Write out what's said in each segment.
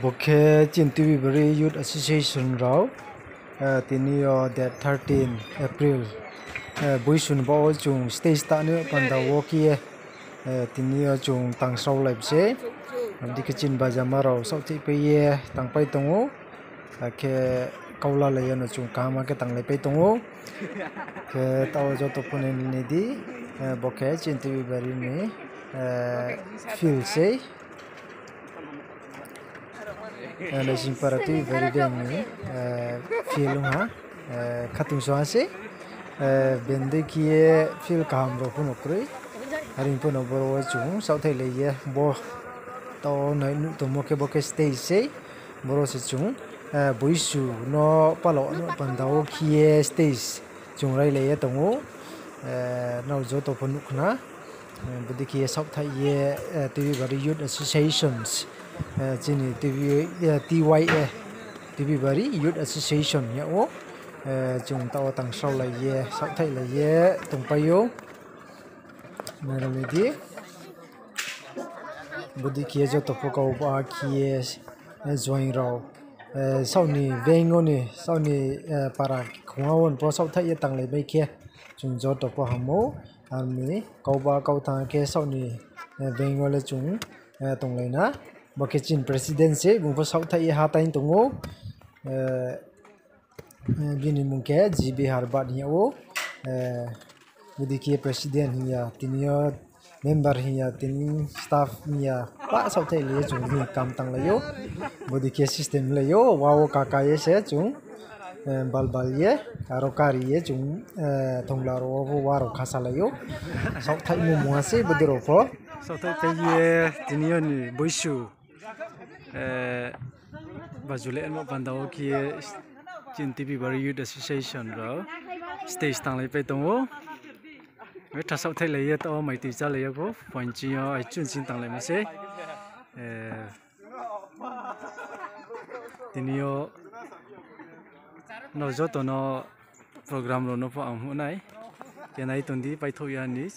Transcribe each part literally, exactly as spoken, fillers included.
Bo khe chini Tibibari Youth Association rao, eh, tini yo date thirteen April, eh, Boisu ni baoh wo chung stage tang ni panda wo khe ye, eh, tini yo chung tangsraolai se. Abo dei khe chini bajama rao saohthaipai ye tangpai tong ou. Akhe kaulalai ye no chung kaham khe tanglaipai tong ou. Khe taoh joto pho nai ni di, eh, bo khe chini Tibibari ni, eh, field sei. Eh, Naisingpara Tibibari dei ni, eh, field ong ha, eh, khatungsung ha sei, eh, bini dei khe ye field kaham rao pho no kroi. Are pho no boro wo chung saohthaihlai ye bo taoh nai nuh tongmo khe bo khe stage sei. Boro se chung, eh, Boisu no pala no panda wo khe ye stage chung railai ye tong ou. Eh, nrao joto pho nuh khna. Eh, bodei khe ye saohthaih ye, eh, Tibibari Youth Associations, eh, chini T B, eh, T Y A, Tibibari Youth Association hing yag ou, eh, chung taoh wo tangsraolai ye, saohthaihlai ye tongpai ou. Nai ri di. Bodei khe ye joto pho kau ba khe ye, eh, join rao, eh, saoh ni veng wo ni, saoh ni, eh, para khongha wo ni pho saohthaih ye tanglai bai khe chung joto pho ham ou. Armi kau ba kau thanng khe saoh ni, eh, veng wo le chung, eh, tonglai na. Bo khe chini president se, bung pho saohthaih ye ha tai tong ou. Eh, eh, bini mmung khe G B Harbat hing yag ou. Eh, bodei khe president hing ya, tini yo member hing ya, tini staff hing ya, pah saohthaih lai ye chung bini kam tanglai ou. Bodei khe system lai ou, wa wo kaka ye se chung, eh, bal bal ye, aro kari ye chung, eh, thongla rao wo pho wa rao khasalai ou. Saohthaihmo mungha sei bodei rao pho. Saohthaih pai ye tini yo ni Boisu, eh, bajulai no panda wo khe ye chini Tibibari Youth Association rao stage tanglaipai tong ou. Betha saohthaihlai ye taoh wo mai tui chálai ya pho, poing ching yo ai chun ching tanglaimo sei. Eh, tini yo nrao joto no program rao no pho ang houh nai. Khe nai tong di, paithouh ya ni,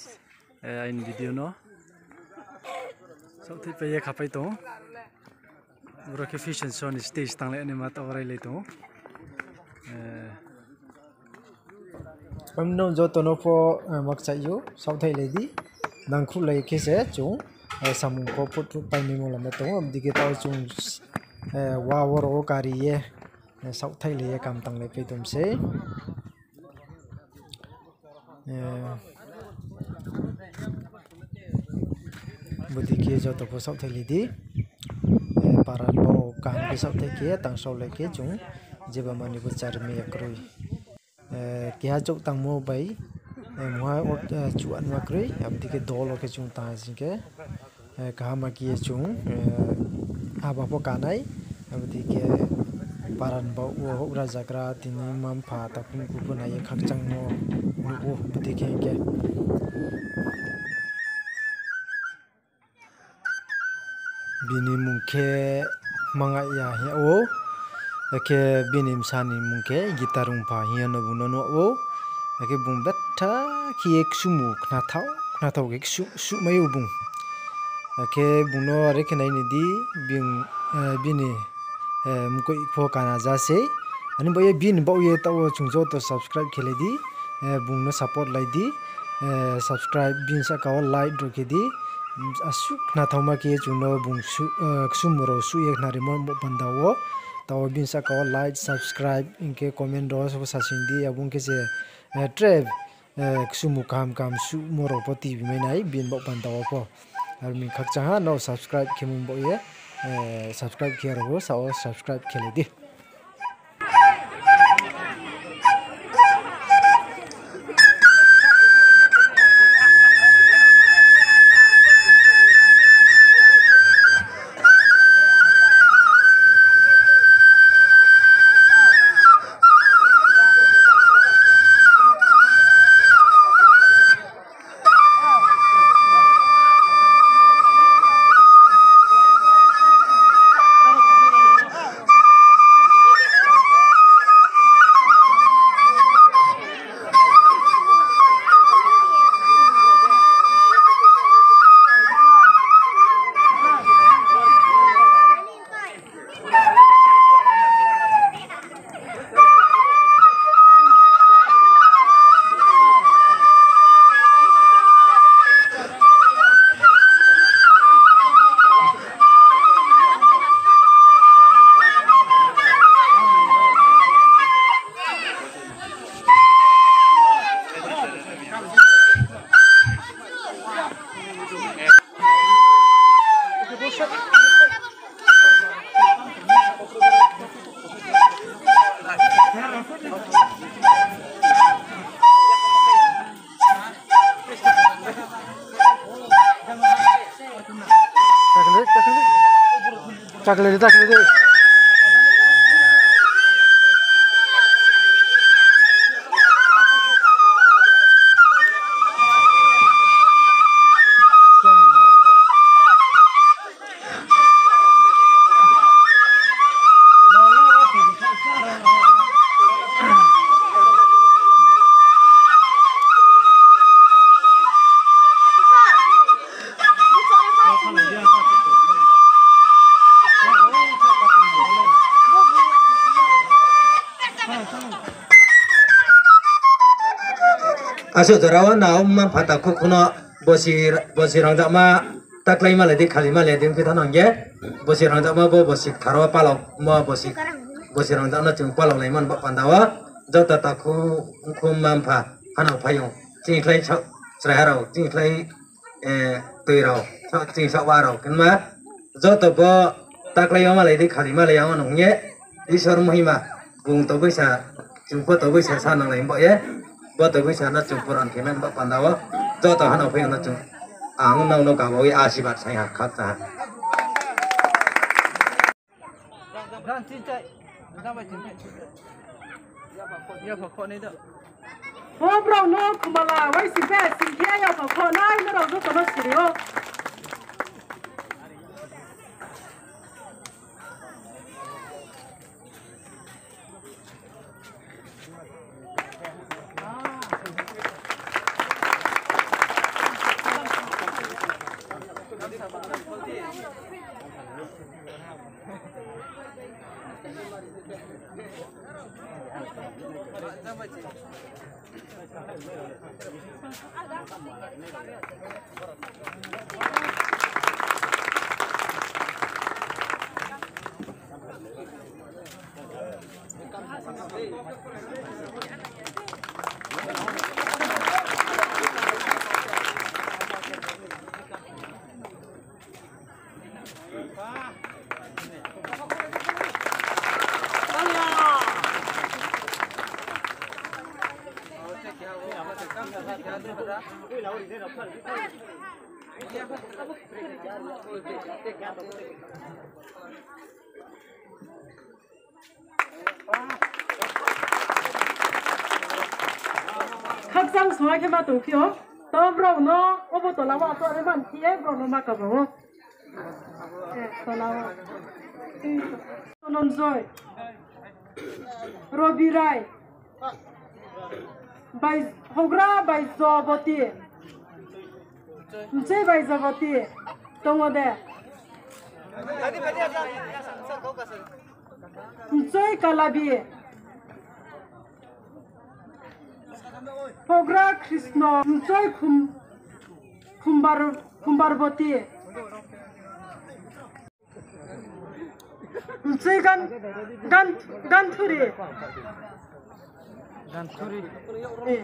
eh, aini video no. Saohthaih pai ye khapai tong. Boro khe fashion show ni stage tanglai naima taoh wo railai tong ou. Eh, Am no joto no pho, eh, makchai ou, saohthaihlai di. Nangkhruhlai khe se chung, eh, samung pho phut phut painaimo lama tong ou. Abo dei khe taoh chung, eh, wa wo rao wo kari ye, eh, saohthaihlai ye kam tanglaipai tong sei. Eh, bodei khe joto pho saohthaihlai di. Eh, para no kaham khe saohthaih khe, tangsraolai khe chung jeba mani bo chari mai ya kroi. Eh, keha chouh tangmo bai, eh, mungha, eh, chuanma kroi, abo dei khe dol wo khe chung tang sing khe, eh, kaham khe ye chung, eh, haba pho kanai, abo dei khe para ni baoh wo houhgra zagra tini mma-mpha takhu mkhu pho nai ye khakchangmo nuh ou, bodei khe hing khe. Bini mmung khe Mangaya hing yag ou, akhe bini bsa ni mmung khe Gitarungpha hing ye no bung no nuh ou, akhe bung betha khe ye ksumu khnathao khnathao khe ksu-, ksuhmai ou bung. Akhe bung no are khe nai ni di, bini, eh, bini, eh, mkoih pho kana ja sei. Ani baoh ye bini baoh ye taoh wo chung joto subscribe khelai di, eh, bung no support lai di, eh, subscribe bini sahka wo like rao khe di, asuh khnathaoma khe ye chung no bung su-, eh, ksumu rao suh ye khnarimo bo panda wo. Taoh wo bini sahka wo like, subscribe, hing khe comment rao wo sasing di, abo ong khe se, eh, tre, eh, ksumu kaham kaham suhmo rao pho tibi mai nai bini bo panda wo pho. Aro ni khakchang ha, no subscribe khemo baoh ye, eh, subscribe khe ya rao pho, sa wo subscribe khelai di. Takle de, takle de. Asuh jora wo nao mma mpha takhu khuno bosi, bosi rangjakma taklai malai di, khali malai di, ongkhe thanang ye. Bosi rangjakma bo bosi kthar wo palao, mo bosi, bosi rangjakma chung palao lai man ba panda wo. Joto takhu, mkhu, mma mpha, hanao phaiyong, chini khlai sa-, chraiha rao, chini khlai, eh, tui rao, sa-, chini saohwa rao, khe ma, joto bo taklai yo malai di, khali malai ya wo nung ye, Isor mohima, bung toboisa, chung pho toboisa sa nanglai bo ye, bo toboisa no chung puron khe man ba panda wo, joto hanao phaiyong no chung, ang nang no kabo ye asibad sai ha, khakchang ha. Bo brao no khumala wai sing khe sing khe ya pha kho nai no rao joto no siri ou. Khakchang song khe ma tong phi ou. Tao brao no obo tola wo to re man khe ye brao no ma kabo ou. Eh, tola wo. Dhananjoy. Robi Rai. Bai-, houhgra Baijaboti. Mchoi Baijaboti. Tong ou de. Mchoi Kalabi. Houhgra Krishna, mchoi Khum-, Khumbar-, Khumbarboti. Mchoi Gan-, Gan-, Ganthuri. Ganthuri. Eh.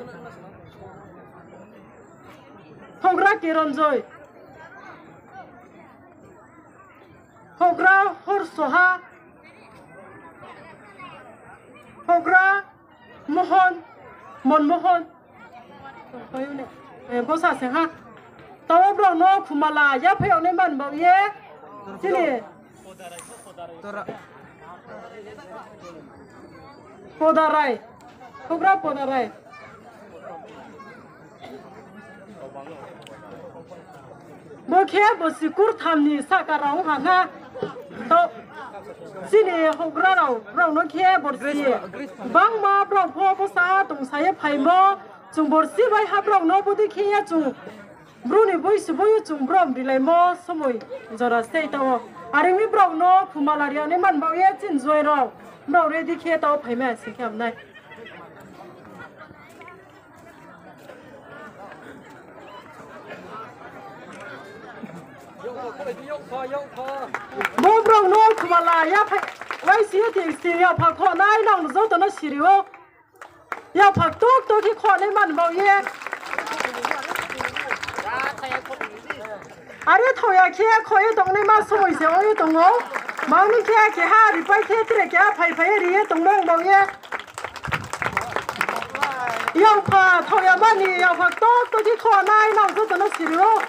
Houhgra Kironjoy. Houhgra Horsoha. Houhgra Mohon, Monmohon. Eh, bosa se ha. Tao brao no khumala yaphai yag nai man baoh ye. Chini. Podarai. Houhgra Podarai. Bo khe borsi kurtham ni sahka rao ha na. To, chini houhgra rao, brao no khe borsi. Bangma brao pho bosa tongsa ye phaimo. Chung borsi bai ha brao no bodei khe ye chung. Bru ni boisu boi chung brom rilaimo somoi jora sei tao. Are mi brao no khumala ri yag nai man baoh ye chini joi rao. Brao ready khe tao phaimai sing khe hamnai. Bo brao no khumala yaphai, wai si ye ting sing yapha kho nai nang joto no siri ou. Yapha tok tok khe kho nai man baoh ye. Are thaoh ya khe kho ye tong nai ma somoi se ong ye tong ou. Mani khe keha ripai khe tre keha phai phai ye ri ye tong nai baoh ye. Yapha thaoh ya mani, yapha tok tok khe kho nai nang joto no siri ou.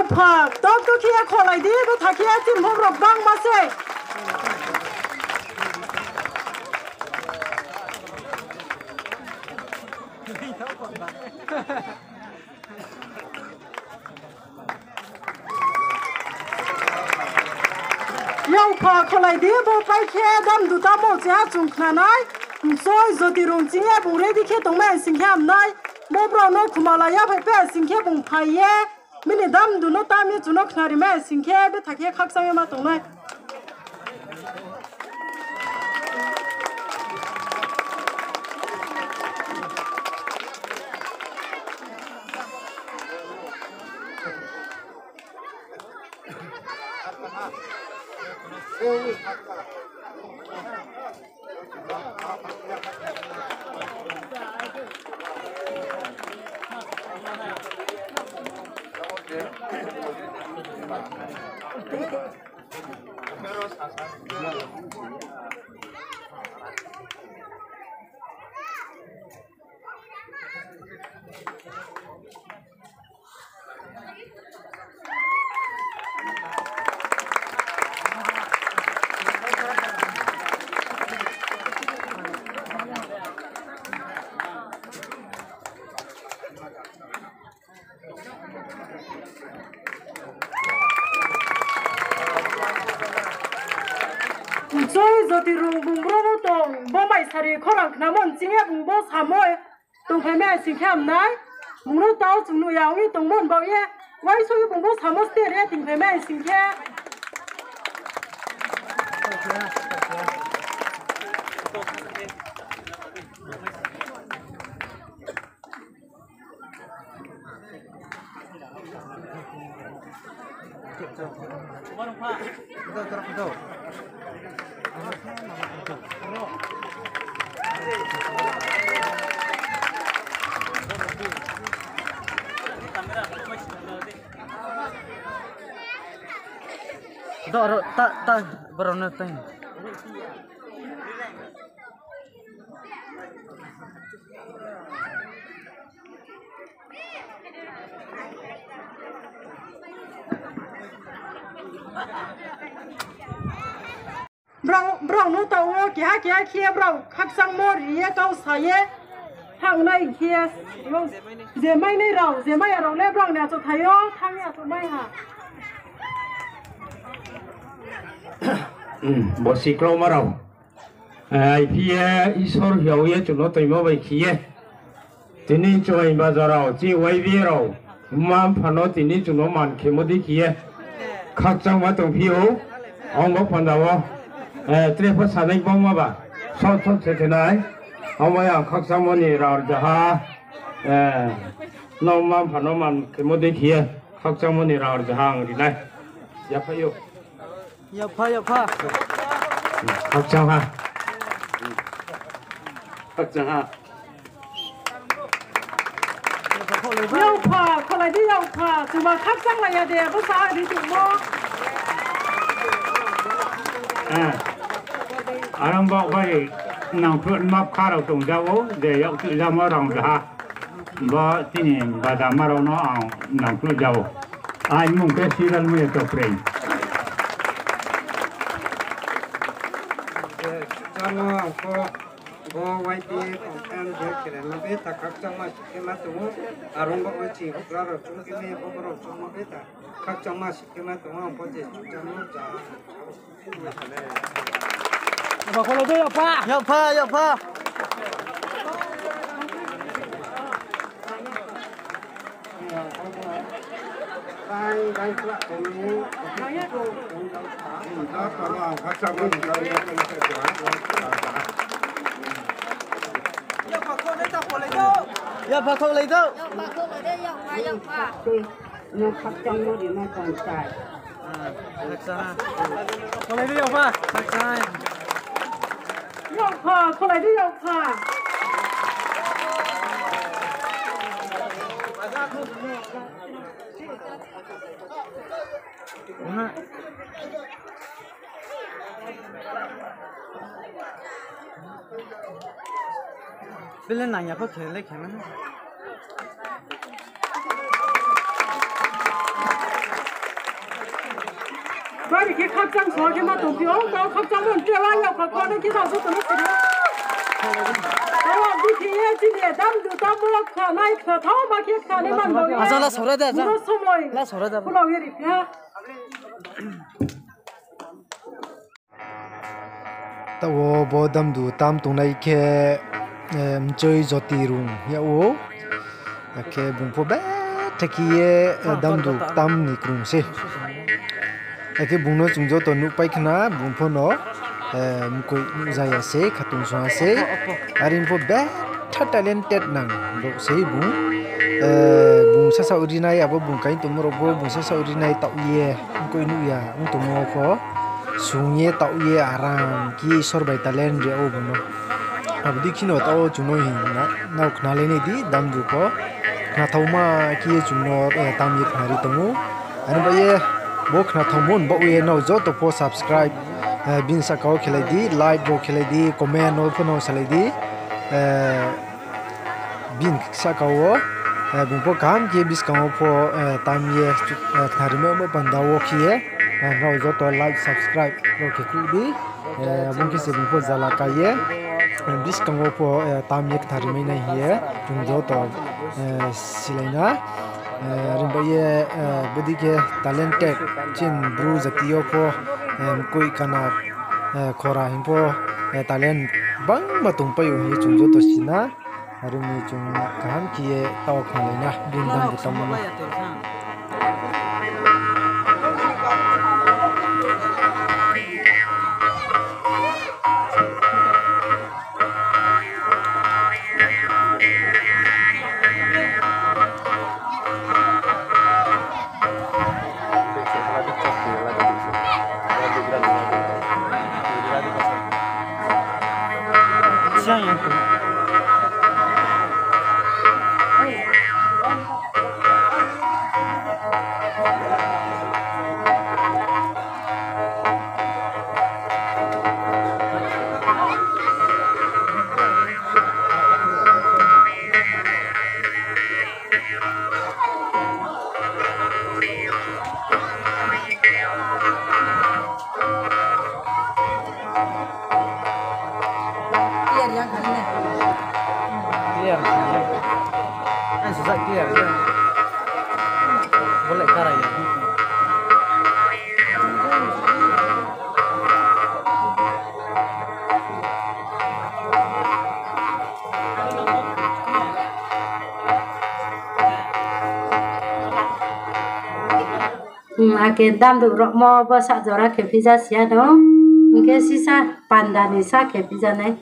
Pha, tok tok khe kholai di, bo thakhe chini brouh rao bangma se. Yao pha kholai di, bo pai khe dam du tamo cheha chung khna nai. Msoi joti rung ching ye bung ready khe tongmai sing khe ham nai. Bo brao no khuma la ya phai pe sing khe bung phai ye. Bini dam du no tam ye chung no khna ri mai sing khe, bethak khe khakchang ye ma tong nai. Msoi joti rung bung bro no tong, bo mai sari khorang khnamo nching ye bung bo samo. Tongphai mai sing khe ham nai, bung no tao chung nuh ya ong ye tongmo ni baoh ye, uaingsouh ye bung bo samo steh ri ye tongphai mai sing khe. Doro ta, ta, boro no ta. Brao, brao no tong wo keha keha khe brao khakchangmo ri ye kau sa ye thanng nai khe, je mainai rao, je mai ya rao le brao ni achouhthai yo thanng ye achouh mai ha. Bo siklauma rao. Ai phi ye Isor hiao ye chung no toimo bai khe ye. Tini chung bai baja rao, chini Y B A rao, mma mpha no tini chung no man khemo dei khe ye. Khakchangma tong phi ou, ong bo panda wo. Eh, tre pho sanai bangma ba, sot sot se thenai. Ong bai ang khakchangmo ni rang rzaha, eh, no mma mpha no man khemo dei khe ye. Khakchangmo ni rang rzaha ang ri nai. Yaphai ou. Yapha, yapha. Khakchang ha. Khakchang ha. Yapha, kholai di yapha. Chuma khakchang lai ya de, bo sa di tongmo. Ah. Arang bo bai nangkhruh ma kha rao tong ja ou, je yak tu jamo rang rzaha. Bo tini bada ma rao no ang nangkhruh ja ou. Aini mung khe Siral Muya Chopreng. Jamo ang pho bo Y B A conference je kere no beta khakchangma si khe ma tong ou. Arong bo chini houhgra rao chung khe mi bo rao chung no beta khakchangma si khe ma tong ou, ang pho je chung jamo ja. Yapha, yapha, yapha. Yapha, kholai di. Yapha, kholai di, yapha, yapha. Nung khakchangmo ri ma tong chai. Khakchang ha. Kholai di yapha. Khakchang ha. Yapha, kholai di yapha. Bele nang ya pho khe le khe na. Ari khe khakchang so khe ma tongphi ou, tao khakchang mon tre wa yag kha kha nai khe tao so tongmo sini. Tao ang bikhe ye chini damdu tamo khanai kha thao ma khe khanai man bo ye. Aja la sora da, aja. Buro somoi. La sora da. Khulao ye ri phi ha. Tao bo damdu tam tongnai khe, eh, mchoi joti rung yag ou. Akhe bung pho betha khe ye, eh, damdu tam ni krung se. Akhe bung no chung joto nuhpai khna, bung pho no, eh, mkoih nuhja ya se, khatungsung ya se. Are pho betha talented nang brouh se bung. Eh, bung sasaoh rinai, abo bung kaing tongmo rao pho bung sasaoh rinai taoh ye, mkoih nuh ya ong tongmo pho. Sung ye taoh ye aram khe Isor bai talent ri ou bung no. Abo dei khe no tao chung no hing na, nrao khnalai nai di, damdu pho. Khnathaoma khe ye chung no, eh, tam ye khnari tong ou. Ani bai ye bo khnathaomo ni baoh ye nrao joto pho subscribe, eh, bini sahka wo khelai di, like rao khelai di, comment wo pho no salai di. Eh, bini sahka wo, eh, bung pho kaham khe buskang wo pho, eh, tam ye, eh, khnarima panda wo khe ye, eh, nrao joto like, subscribe rao khe khuh di. Eh, bung khe se bung pho zala ka ye, eh, buskang wo pho, eh, tam ye khnari mai nai hing ye, chung joto, eh, silai na. Eh, rimba ye, eh, bodei khe talented chini Bru jati yo pho, eh, mkoih kana, eh, khora hing pho, eh, talent bangma tongpai ou hing ye chung joto si na. Are ong mi chung kaham khe ye tao khnalai na, bini damdu tammo no. Clear yang kha ne. Clear. Ang sisa clear ya. Boleh karai ya. Hmm, ake damdu rokmo bo sah jora khe phija siya no. Hingkhe sisa panda ni sa khe phija nai.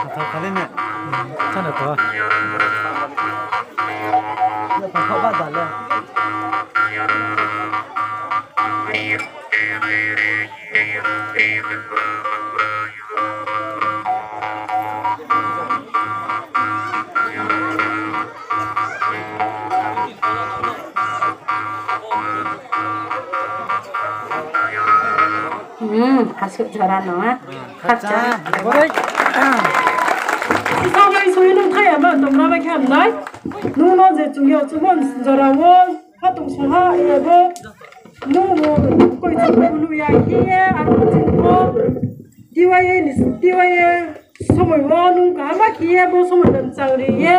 Kathar kali ne. Sana to. Ya, pa kha ba da le. Hmm, khasuk jora no, ha? Khakchang. Khakchang. Sisa mai soi nung thaya ma, tong na bai khe hamnai. Nung no je chung yag chung mon jora wo, ha tong sung ha, ye bo. Nung bo, koi chung bo lu ya, hi ye, aro bo chung bo. Tiwa ye, ni, tiwa ye. Somoi wo nung kaham khe ye bo somoi no chang ri ye,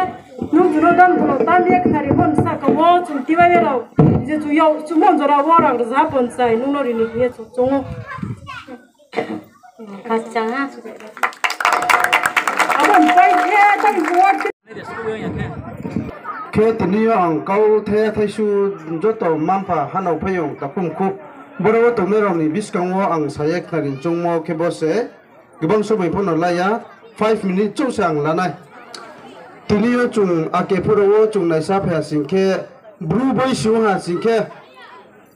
nung chung no dam dolo tam ye khnari pho ni saka wo chung tiwa ye rao je chung yag chung mon jora wo rang rza pon chai nung no ri ni hing ye chung chung ou. Khakchang ha. Abo ni pai khe tang bo. Khe tini yo ang kau the thaisu joto mma-mpha hanao phaiyong takhum khuh. Boro wo tongnai rao ni buskang wo ang sa ye khnari choungmo khe bo se. Gabang somoi pho no la ya, five minute chouh se ang la nai. Tini yo chung ake phuro wo chung naisa phai ha sing khe, Bru boisu ha sing khe,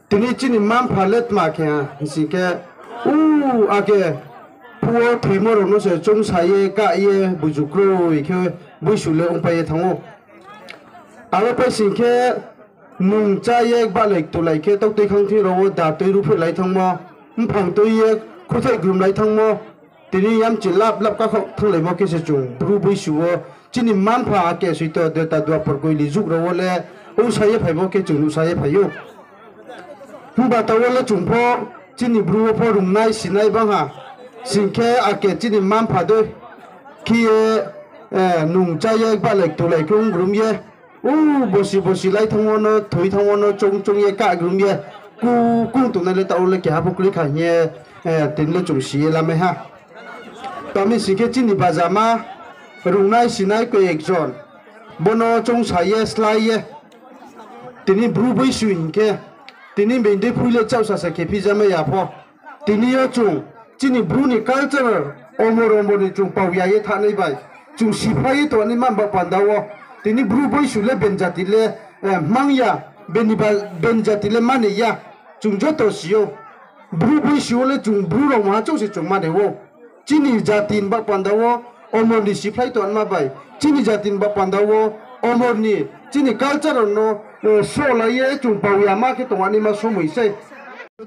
tini chini mma-mpha le tma khe ha sing khe, u ake phuh wo thoimo rao no se choungsa ye, kah ye, buju kroi khe boisu le ongpai ye thanng ou. Aro pai sing khe, nung chá ye bahlai tulai khe, tautui khangthing rao wo da tui ruhphreh lai thanngmo, mphang tui ye khuthaih grumlai thanngmo, tini yamchi lap lap kakhaoh thannglaimo khe se chung Bru boisu wo Chini mma-mpha ake soito deta duapor koili jug rao wo le ongsa ye phaimo khe chung nuhsa ye phai ou. Himba taoh wo le chung pho chini Bru wo pho rungnai sinai bang ha. Sing khe ake chini mma-mpha dei khe ye, eh, nung chá ye balai tulai khe ong grum ye, u bosi bosi lai thanngmo no, thoi thanngmo no, choung choung ye kah grum ye, ku kung tongnai le taoh wo le keha pho kroi kha hing ye, eh, tini le chung si ye lamai ha. Tami sing khe chini bajama rungnai sinai koi ekjon, bono choungsa ye, slái ye, tini Bru boisu hing khe, tini being dei phui le chaohsa se khe phijamai ya pho. Tini yo chung chini Bru ni culture omor omor ni chung pau ya ye thanai bai, chung siphlai ye tongnaima ba panda wo, tini Bru boisu le ben jati le, eh, hmang ya, beni ba, ben jati le mani ya, chung joto si ou. Bru boisu wo le chung Bru rao maha chouh se chung mani ou. Chini jati ni ba panda wo omor ni siphlai tongma bai, chini jati ni ba panda wo omor ni chini culture rao no, eh, solai ye chung pau ya ma khe tongnaima somoi sei.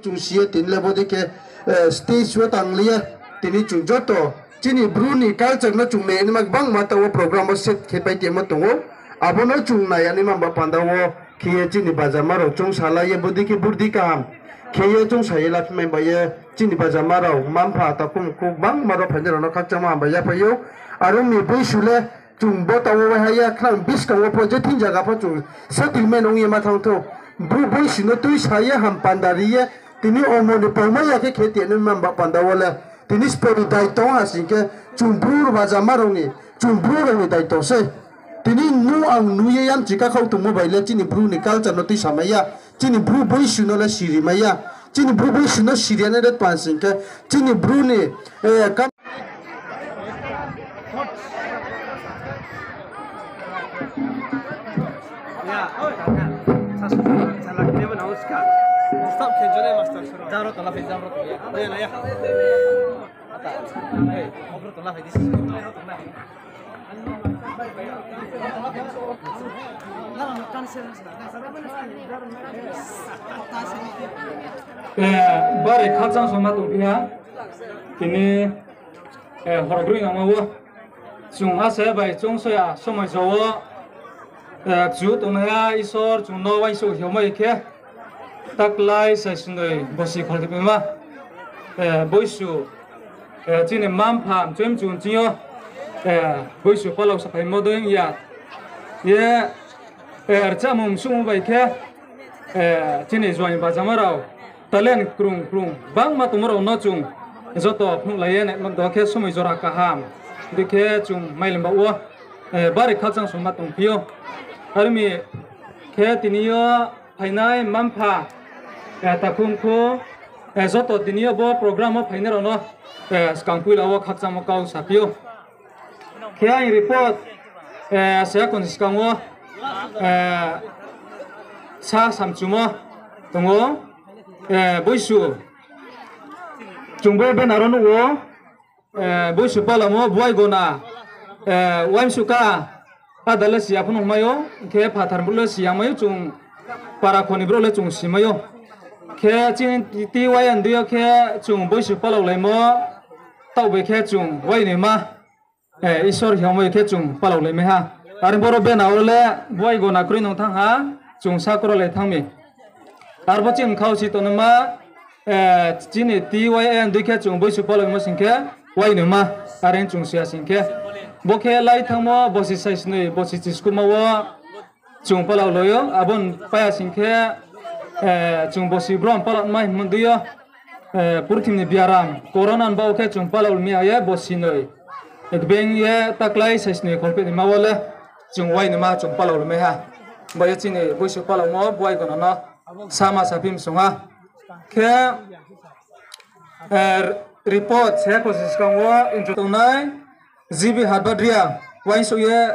Chung si ye tini le bodei khe, eh, stage wo tangli ye, tini chung joto chini Bru ni culture no chung nai naima gbangma taoh wo program wo set khe pai tongmo tong ou. Abo no chung nai ya naima ba panda wo khe ye chini bajama rao choungsa lai ye bodei khe burdi kaham khe ye choungsa ye laphimai bai ye chini bajama rao, mma-mpha, takhu mkhu gbangma rao phainai rao no khakchangmo hambai yaphai ou. Aro ni boisu le chung bo taoh wo waiha ya khnang buskang wo pho je thing zaga pho chung settlement ong ye ma thanng thou. Bru boisu no tuisa ye ham panda ri ye tini omor ni paumai ya khe khe tongnaima ba panda wo le tini spori daito ha sing khe chung Bru bajama rao ni, chung Bru rao ni daito sei. Tini nung ang nung ye yamchi kakhaoh tongmo bai le chini Bru ni culture no tuisa mai ya, chini Bru boisu no le siri mai ya, chini Bru boisu no siri ya nai de pan sing khe chini Bru ni, eh, kam Eh, bari khakchang soma tongphi ha. Tini, eh, hor broi nangma wo. Chung ase bai chung soya somoi jo wo, eh, chu tongnaiha Isor chung no uaingsouh hiomai khe, taklai saisnoi bosi kholphehma, eh, boisu, eh, chini mma-mpha mchoi mchu nching yo, eh, boisu palao saphaimo dei ya. Ye, eh, rchamung msungmo bai khe, eh, chini juaing bajama rao, talent krung krung bangma tongmo rao no chung joto phnuhlai ye naima do khe somoi jora kaham dei khe chung mailemba wo, eh, bari khakchang soma tongphi ou. Armi khe tini yo phainai mma-mpha, eh, takhu mkhu, eh, joto tini yo bo program wo phainai rao no, eh, skang poila wo khakchangmo kau saphi ou. Khe aini report, eh, se akon skang wo, eh, sa samchumo tong ou, eh, boisu. Chung bo banner wo nuh ou, eh, boisu palamo buai gona, eh, uaimsuh ka, ada le siya pho nung mai ou, khe phathar brouh le siya mai ou, chung para kho ni brouh le chung si mai ou. Khe chini T Y N D yo khe chung boisu palaolaimo, taoh bai khe chung uainoima, eh, Isor hiomai khe chung palaolaimai ha. Are boro banner wo le buai gona kroi nung thanng ha, chung sa krolai thanng mi. Arbo chini khausi tongnaima, eh, chini T Y N dei khe chung boisu palaomo sing khe, uainoima, are chung siya sing khe. Bo khe lai thanngmo bosi saisnoi, bosi chiskumo wo chung palaolai ou, abo ni paya sing khe, eh, chung bosi brom palaomai hingmo dei yo, eh, purthim ni biaram, corona ni baoh khe chung palaomi ya ye bosi noi. Beng ye taklai saisnoi kholphehnaima wo le chung uainoima chung palaomai ha. Bo ye chini boisu palaomo buai gona no sama saphi msung ha. Khe, eh, report se kho se skang wo intro tongnai G B Harbadria, uaingsouh ye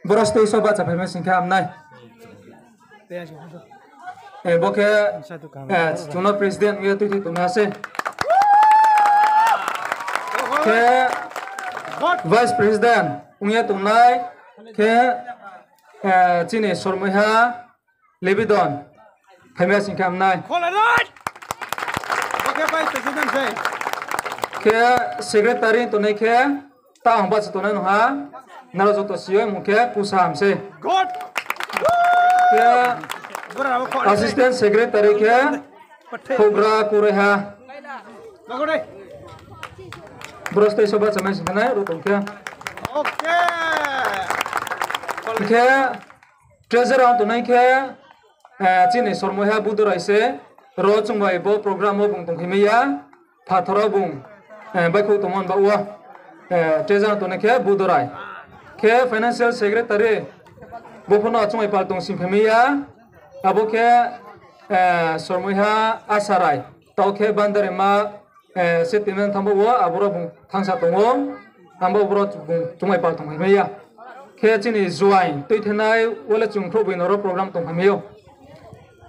boro stage wo bahchaphaima sing khe hamnai. Eh, bo khe, eh, chung no president ong ye tuitui tongnai se. Khe vice president ong ye tongnai khe, eh, chini sormoiha Lebidon, phaima sing khe hamnai. Khe secretary tongnai khe, ta ang bahcha tongnai nung ha. Nrao joto si yo mung khe Pusa Hamse. Khe Assistant Secretary khe Houhgra Kuraiha. Bro stage o bahcha mai sing khe nai ro tong khe. Khe treasurer ang tongnai khe, chini Sormoiha Budorai se, ro chung bai bo program wo bung tongphaimai ya, phathar wo bung baihkhouh tongmo ni baoh wo, treasurer ang tongnai khe Budorai. Khe financial secretary, bo pho no chung bai pal tong singphaimai ya, abo khe Sormoiha Asarai, taoh khe Bandarima settlement thanng baoh wo, aboro bung thanngsa tong ou, ang bo boro bung chung bai pal tongphaimai ya. Khe chini juaing tuithenai wo le chung khrouhboi no ro program tongphaimai ou.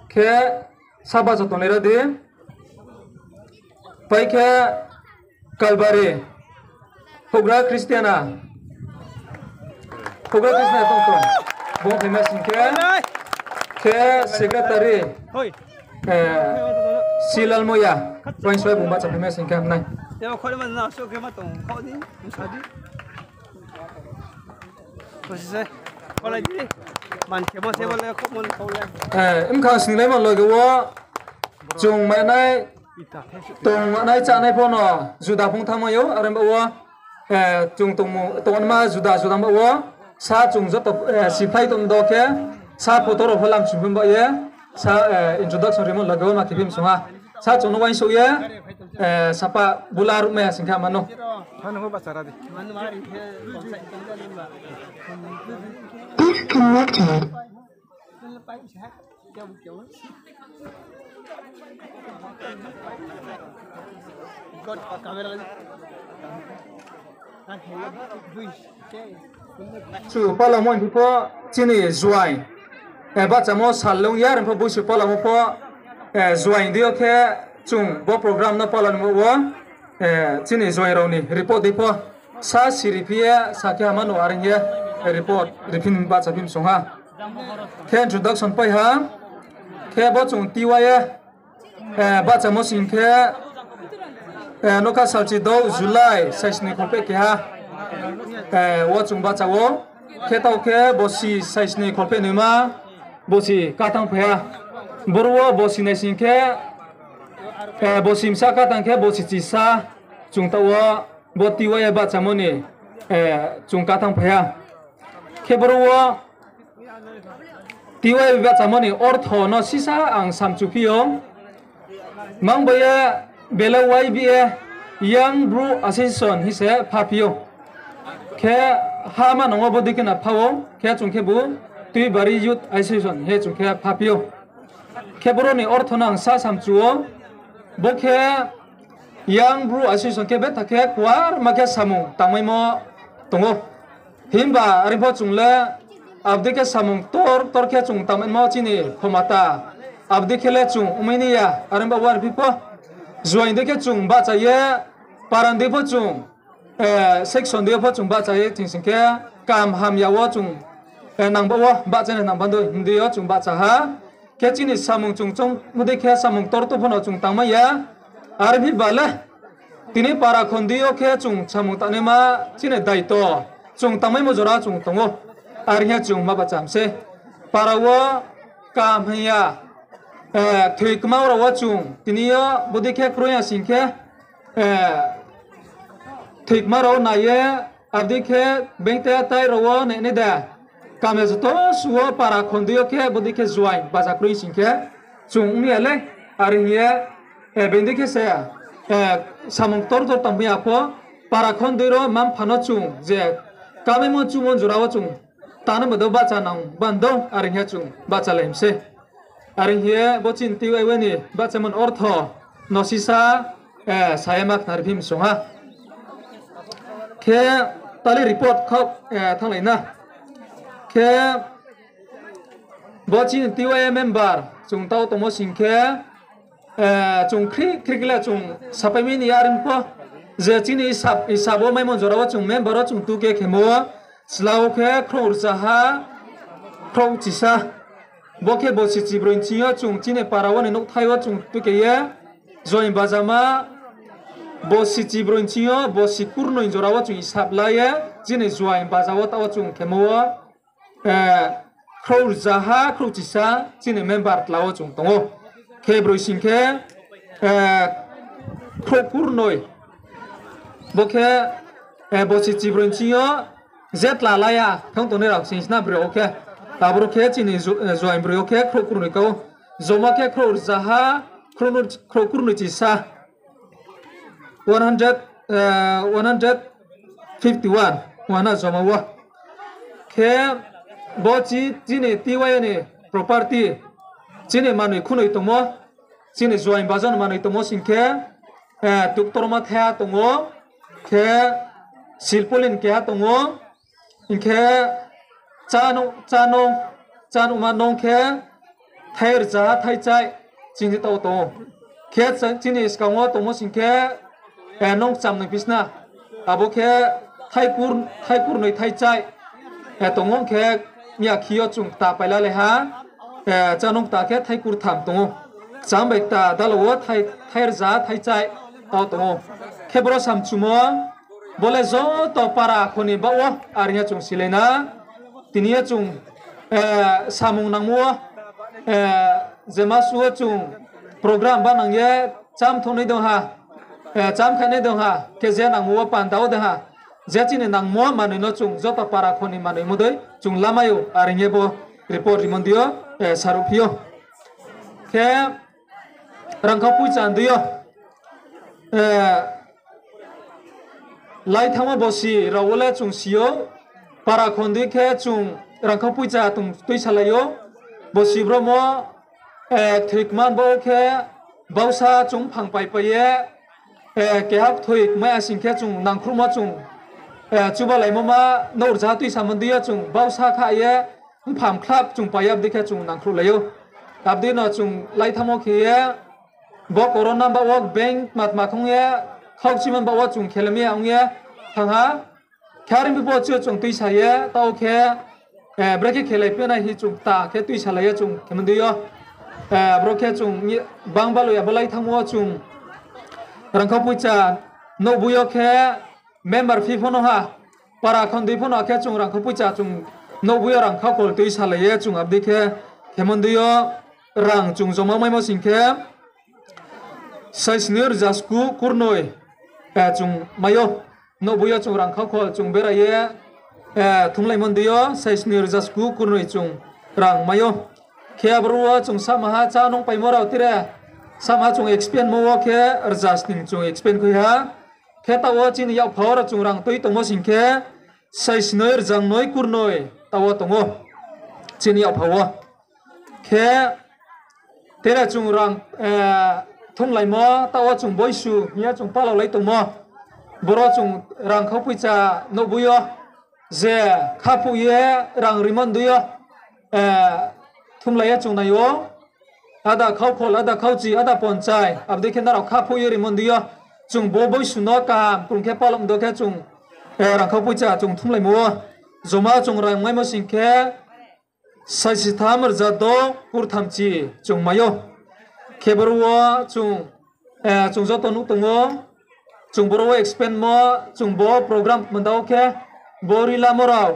Khe saba joto nai ra di. Pai khe Kalbari, Houhgra Christiana. Houhgra Christiana tong tong. Bung phaimai sing khe, khe secretary, Silal Moya, uaingsouh bung bahcha phaimai sing khe hamnai. Mkha singlaimo loge wo, chung manai, tongmanai chánai pho no juda phung thanngmai ou, are baoh wo, chung tongma juda juda baoh wo, sa chung joto siphlai tong do khe, sa photo rao pho lam siphi baoh ye, sa introduction rimo loge wo ma khe phim song ha. Sa chung no uaingsouh ye, sapa bula ruhmai ya sing khe mano. Su palamo hing pho chini juaing bahchamo sal long ya, are pho boisu palamo pho juaing di yo khe chung bo program no palamo wo, chini juaing rao ni report di pho sa siri phi ye sa khe hamano are hing ye report riphi bahcha phim song ha. Khe introduction pai ha, khe bo chung T Y A bahchamo sing khe, nokha salchi douh July saisni kholpheh keha wo chung bahcha ou. Khe taoh khe bosi saisni kholpheh noima bosi katang phai ha. Boro wo bosi nai sing khe, bosi msa katang khe bosi chisa chung taoh wo bo T Y A bahchamo ni chung katang phai ha. Khe boro wo T Y A bahchamo ni ortho no sisa ang samchu phi ou. Mang bo ye bele Y B A, Young Bru Association hing se pha phi ou. Khe ha manang wo bodei khe no pha ou, khe chung khebu Tuibari Youth Association hing ye chung khe pha phi ou. Khe boro ni ortho no ang sa samchu ou, bo khe Young Bru Association khe betha khe kuarma khe samung tangmaimo tong ou. Himba are pho chung le abo dei khe samung ktor ktor khe chung tangmaimo chini khomata. Abo dei khe le chung ongmai ni ya, are baoh wo are phi pho juaing dei khe chung bahcha ye, parang dei pho chung, section dei yo pho chung bahcha ye, thing sing khe kam hamya wo chung, nang baoh wo bahcha nai nang bandoi hing dei yo chung bahcha ha. Khe chini samung chung chung bodei khe samung ktor ktor pho no chung tangmai ya. Are phi ba le tini para khondi yo khe chung samung tangnaima chini daito chung tangmaimo jora chung tong ou. Are hing ye chung ma bahcha mi se. Para wo kam hamya, thoi kma rao wo chung tini yo bodei khe kroi ya sing khe, thoi kma rao nai ye, abo dei khe bengte tai rao wo nai nai de. Kamya joto su wo para khondi yo khe bodei khe juaing bahcha kroi sing khe chung ong ya le, are hing ye, bengdei khe se, samung ktor ktor tangphi ya pho, para khondi rao mma-mpha no chung je kamaimo chumo jora wo chung tangna bodo bahcha nang bando, are hing ye chung bahchalai mi se. Are hing ye bo chini T Y A ni bahchamo ni ortho no sisa, sa ye ma khnari phi mi sung ha. Khe tali report khaoh, thannglai na. Khe bo chini T Y A member chung taoh tongmo sing khe, chung khri khri khe le chung sapai mi ni are pho, je chini hisab, hisab wo maimo jora wo chung member wo chung tu khe khemo wo, chla wo khe khrouh rzaha khrouh chisa. Bo khe bosi chibroi ni ching yo chung chini para wo ni nouhthai wo chung tu khe ye, join bajama, Bosi chibroi ni sing yo bosi kurnoi jora wo chung hisab la ye, chini juaing baja wo taoh wo chung khemo wo, khrouh rzaha khrouhchisa chini member tla wo chung tong ou. Khe broi sing khe, khrouh kurnoi. Bo khe, bosi chibroi ni sing yo je tla la ya thang tongnai rao sing sna broi wo khe. Aboro khe chini juaing broi wo khe khrouh kurnoi kau. Joma khe khrouh rzaha khrouh kurnoi chisa. One hundred, one hundred fifty one, uana joma wo. Khe bo chini T Y A ni property, chini manoi khunoi tongmo, chini juaing baja ni manoi tongmo sing khe, tuktorma thaiha tong ou, khe silpolin keha tong ou, hing khe chá nuhma nung khe thai rzaha thai chai, chini taoh tong ou. Khe chini skang wo tongmo sing khe, nung kcham noi pisna. Abo khe thai kurnoi thai chai tong ou, khe miya khi yo chung kta paila le ha, chá nung kta khe thai kurtham tong ou. Kcham bai kta dalo wo thai rzaha thai chai taoh tong ou. Khe boro samchumo, bo le joto para kho ni baoh wo are hing ye chung silai na. Tini yo chung samung nangmo wo, je ma su wo chung program banang ye, chá mthoh nai dong ha, chá mkha nai dong ha, khe je nangmo wo panda wo dong ha, je chini nangmo manoi no chung joto para kho ni manoimo dei chung lamai ou, are hing ye bo report rimo ndi yo, saruh phi ou. Khe rangkhau poicha ndi yo, lai thanngmo bosi rao wo le chung si ou, para kho ndi khe chung rangkhau poicha tong tuisalai ou, bosi bromo, thoikman bo khe bausa chung phang paipai ye, keha kthoi kmai ya sing khe chung nangkhruhmo chung, chubalaimo ma nouh rzaha tuisamo ndi yo chung bausa kha ye, mphang khlap chung pai ye abdei khe chung nangkhruhlai ou. Abdei no chung lai thanngmo khe ye, bo corona baoh wo bank matma khong ye, khaukchima baoh wo chung khelem ya ong ye thanng ha. Khe are phi pho chung tuisa ye taoh khe, brekhe khelai phi nai hing chung kta khe tuisalai ye chung khe mdi yo. Bro khe chung bang balo ya bo lai thanngmo wo chung rangkhau poicha nouhboi yo khe member phi pho no ha, para kho ndi pho no khe chung rangkhau poicha chung nouhboi yo rangkhau khol tuisalai ye chung abdei khe khe mdi yo rang chung joma maimo sing khe saisnoi rza sku kurnoi chung mai ou. Nouhboi yo chung rangkhau khol chung berai ye thumlaimo ndi yo saisnoi rza sku kurnoi chung rang mai ou. Khe aboro wo chung samaha chá nung paimo rao tire samaha chung expend mo wo khe rza sning chung expend khui ha. Khe taoh wo chini yakpha wo rao chung rang tui tongmo sing khe saisnoi rza noi kurnoi taoh wo tong ou chini yakpha wo. Khe tire chung rang thumlaimo taoh wo chung boisu hing ye chung palaolai tongmo. Boro chung rangkhau poicha nouhboi yo je khaphuh ye rang rimo ndi yo thumlai ye chung nai ou. Ada khaukhol, ada khauchi, ada ponchai, abdei khe nrao khaphuh ye rimo ndi yo. Chung bo boisu no kaham krung khe palom do khe chung rangkhau poicha chung thumlaimo wo. Joma chung rang maimo sing khe saisitham rza do kurthamchi chung mai ou. Khe boro wo chung, chung joto nuh tong ou. Chung boro wo expend mo, chung bo program manda wo khe bo ri lamo rao,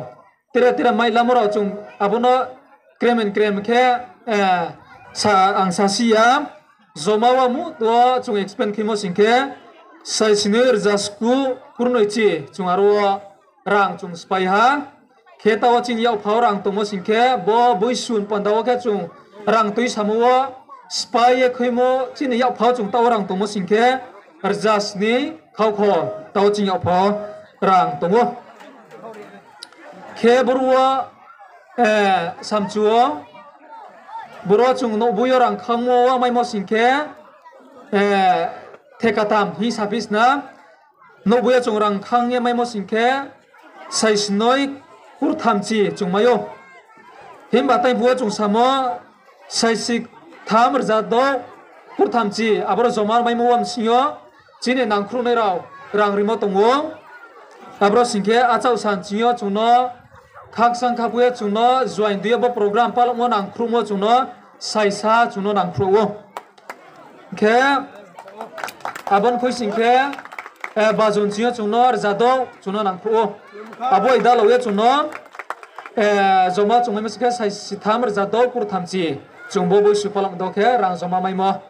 tire tire mai lamo rao chung abo no kremen krem khe ang sasi ya. Joma wo muh to chung expend khemo sing khe saisnoi rza sku kurnoi chi chung aro wo rang chung sphái ha. Khe taoh wo chini yakpha wo rang tongmo sing khe bo boisu ni panda wo khe chung rang tuisamo wo sphái ye khuimo chini yakpha wo chung taoh wo rang tongmo sing khe rza sni khaukhol taoh wo chini yakpha wo rang tong ou. Khe boro wo samchu wo boro chung nouhboi yo rang khangmo wo maimo sing khe thekatham hing saphi sna. Nouhboi yo chung rang khang ye maimo sing khe saisnoi kurthamchi chung mai ou. Himba taiphuh wo chung samo saisitham rza do kurthamchi aboro joma maimo wo msing yo chini nangkhruhnai rao rang rimo tong ou. Aboro sing khe achaoh san ching yo chung no khakchang khaphuh ye chung no join di ye bo program palmo nangkhruhmo chung no saisa chung no nangkhruh ou. Khe abo ni khui sing khe Bajon ching yo chung no rza douh chung no nangkhruh ou. Abo bai dalao ye chung no joma chung maimo se khe saisi tham rza douh kurthamchi. Chung bo boisu palamo dou khe rang joma maimo.